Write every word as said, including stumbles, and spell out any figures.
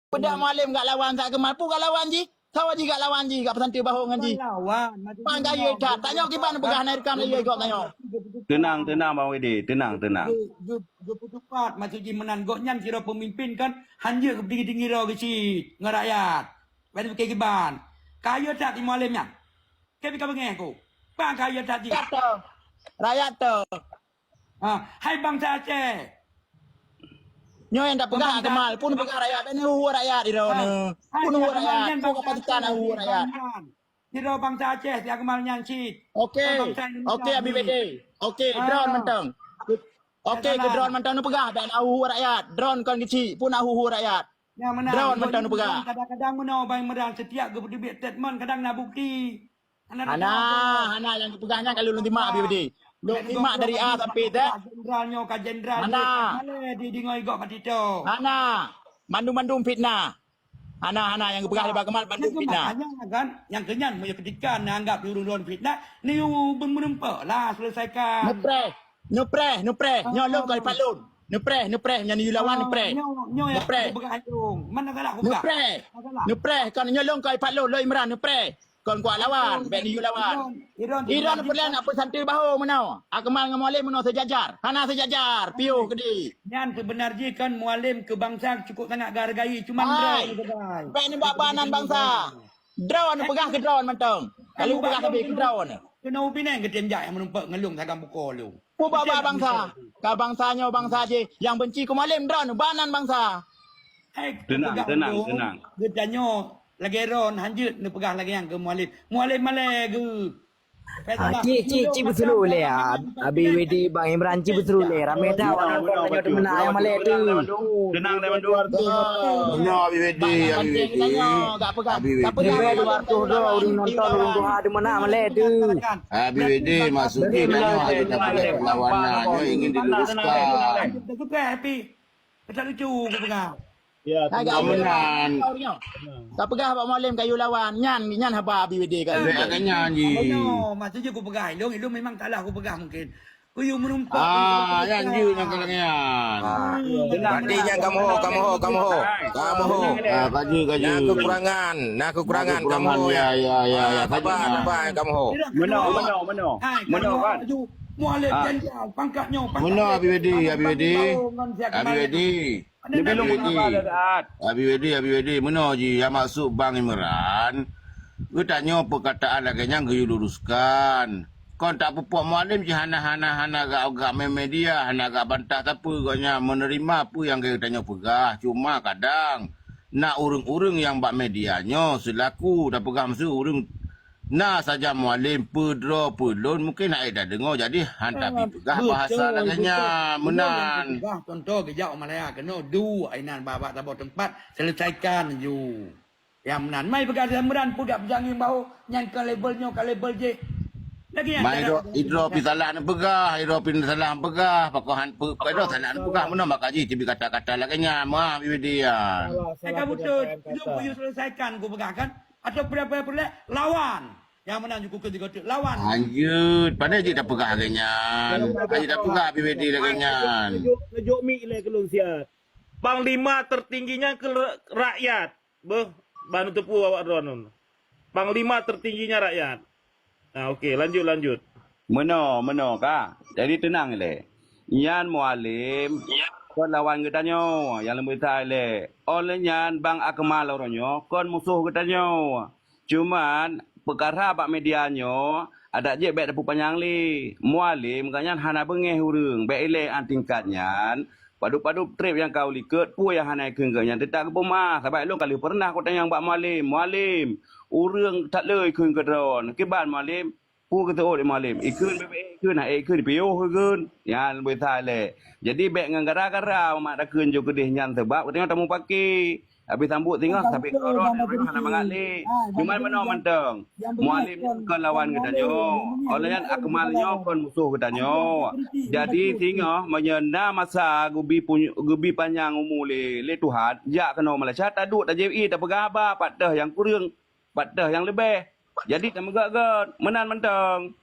Peugah Mualem gak lawan Akmal. Peue gak lawan jih? Sawa jih gak lawan jih, gak peusantri bahô ngon jih. Lawan, maksud Bang jih Gaye lawan. That. Tanyoe kiban peugah na rekam lagèe gob tanyoe. Tenang, tenang, Bang Widi. Tenang, tenang. Geu-, geu-, geupeutupat, maksud jih meunan. Gobnyan sidroe peumimpin kan, hanjeuet geutinggi-tinggi droe geucit ngon rakyat. Bèk pike kiban. Kayue that di Mualem nyan. Keu pike beungèh ku. Bang kayue that jih. Rakyat teu. Rakyat teu. Ha, hai bansa Aceh. Nyoe nyang tapeugah Akmal, pun peugah rakyat, bèk neuhu rakyat di droeneuh. Pun neuhu rakyat, pun kapasitas neuhu rakyat. Sidroe bansa Aceh, si Akmal nyan cit. Oke, oke, Abi Wede. Oke, droen mantong. Oke, keu droen mantong neupeugah, bèk neuhu rakyat. Droen kon geucit, pun neuhu rakyat. Droen mantong neupeugah. Kadang-kadang meunoe Bang Imran, setiap geupeuteubiet statement, kadang na bukti. Hana, hana nyang geupeugah nyan ka lôn simak, Abi Wede. Lôn simak dari A sampai Z. Jenderal nyoe ka jenderal. Hana. Malèe di deungoe gob mati to. Hana. Mandum-mandum fitnah. Hana, hana nyang geupeugah lé Bang Akmal mandum fitnah. Makanya kan, nyang keunyan meunyoe ketika neuanggap ureueng droen fitnah, neuyue meureumpok lah selesaikan. Neupreh. Neupreh, neupreh. Nyoe lôn keu ipat lôn. Neupreh, neupreh. Nyoe neuyue lawan neupreh. Neupreh. Neupreh. Neupreh. Kon nyoe lôn keu ipat lôn, lôn Imran neupreh. Kon kuat lawan, bèk neuyue lawan. Iron peureulèe nak peusantri bahô meunoe. Akmal ngon Mualem meunoe seujajar. Hana seujajar, piôh keudéh. Nyan seubeuna jih kan Mualem keu bansa cukup sangat geuhargai. Cuma droen neupeugah. Bèk neubak-bak nan bansa. Droen neupeugah keu droen mantong. Kalau peugah sabe keu droen. Keunoe ubineng geutem jak nyang meurumpok ngon lôn sagang buko lôn. Peue bak-bak bansa? Ka bansa nyoe bansa jih nyang benci keu Mualem droen bak nan bansa. Tenang, tenang, tenang. Geutanyoe lagèe droen hanjeuet neupeugah lagèe nyan keu Mualem. Mualem malèe geuh. Cik, cik, cik beusuluh lé, Abi Wede, Bang Imran, cik beusuluh lé. Ramè that awak nonton tanyoe teumeuna nyang malèe tu. Tenang, tenang, tenang. Meunoe Abi Wede, Abi Wede. Leubeh dua ratus droe ureueng nonton, ureueng tuha teumeuna malèe tu. Abi Wede, maksud jih tanyoe ada dapat perlawanan, nyoe ingin diluruskan. Betul, Happy. Betul lucu, geupeugah. Ya, agak meunan. Tapeugah bak Mualem kayue lawan. Nyan, nyan haba Abi Wede ka. Lé agak nyan ji. Maksud jih kupeugah, ilôn, ilôn memang salah kupeugah mungkin. Kuyue meurumpok. Ah, nyan jeuet nyang keu nyan. Berarti nyan kamoe ho, kamoe ho, kamoe ho. Kamoe ho. Ah, kaju, kaju. Na kekurangan, na kekurangan kamoe ho. Ya, ya, ya, ya. Sabar, sabar kamoe ho. Meunoe, meunoe, meunoe. Meunoe kan. Mualem jenderal, pangkat nyoe, pangkat. Meunoe Abi Wede, Abi Wede. Abi Wede. Abi Wede, Abi Wede, meunoe jih nyang maksud Bang Imran, geutanyoe peukataan lagèe nyan geuyue luruskan. Kon tapeupuak Mualem jih hana, hana, hana gak, gak me-, media, hana gak bantah sapeue gobnyan meuneurimong peue nyang geutanyoe peugah. Cuma kadang na ureueng-ureueng nyang bak media nyoe seulaku tapeugah miseue ureueng Na sajan Mualem peudroe peulôn mungken hana tadeungoe, jadi han tabi peugah bahasa lagèe nyan meunan. Peugah contoh geujak u Malaya keunoe duek inan babah saboh teumpat, selesaikan ju. Nyang meunan. Mai peugah lagèe meunan peugah peujangeng bahwa nyan ka label nyoe, ka label jih. Lagèe nyan. Mai idroe pi salah neupeugah, idroe pi salah neupeugah, pakon han peu-, idroe salah neupeugah meunan maka jih teubi kata-kata lagèe nyan, meuah bibit dia. Ka beutôi, lôn kuyue selesaikan kupeugah kan. Atau peue-peue lawan. Nyang meunan ju kukheun sigoe teuk lawan. Lanjut, padahai jeuet tapeugah lagèe nyan. Padahai jeuet tapeugah B B D lagèe nyan. Neujok, neujok mic ilèe keu lôn siat. Panglima tertingginya keu rakyat. Beuh, ban teupeu awak droeneuh. Panglima tertingginya rakyat. Ah, okey, lanjut, lanjut. Meunoe, meunoe ka. Jadi teunang ilèe. Nyan Mualem kon lawan geutanyoe nyang leubeh that ilèe. Óh lheueh nyan Bang Akmal uroe nyoe kon musoh geutanyoe. Cuman peukara bak media nyoe adak jeuet bèk tapeupanyang lé. Mualem gobnyan hana beungèh ureueng, bèk ilèe an tingkat nyan. Padub-padub trép nyang ka u likot, peue nyang hana ikheun gobnyan teutap geupeumeu'ah. Sabab lôn ka lheueh peureunah kutanyong bak Mualem, "Mualem, ureueng that le ikheun keu droeneuh, kiban Mualem?" Peue geuseuôt lé Mualem? Ikheun, bèk ikheun, hana ikheun, piôh ikheun. Nyan leubeh that ilèe. Jadi bèk ngon gara-gara umat takheun jok keudeh nyan sabab geutanyoe tamupake. Habéh sambot singoh sabé keudroe hana mangat lé. Cuman meunoe mantong, Mualem nyoe kon lawan geutanyoe. Óh lheueh nyan Akmal nyoe kon musoh geutanyoe. Jadi singoh meunyoe na masa geubi pun-, geubi panyang umu lé, lé Tuhan, jak keunoe Malaysia, taduek tajieb ié tapeugah haba pat teuh nyang kureueng, pat teuh nyang leubeh. Jadi tameugöt-göt meunan mantong.